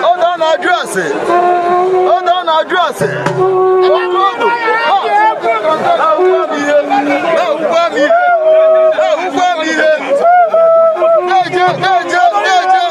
Ọ na-ajụ ase. Ọ na-ajụ ase. Ọdụ. Na-ahụkwa m ihe. Na-ahụkwa m ihe. Na-ahụkwa m ihe. Na-eje, na-eje, na-eje.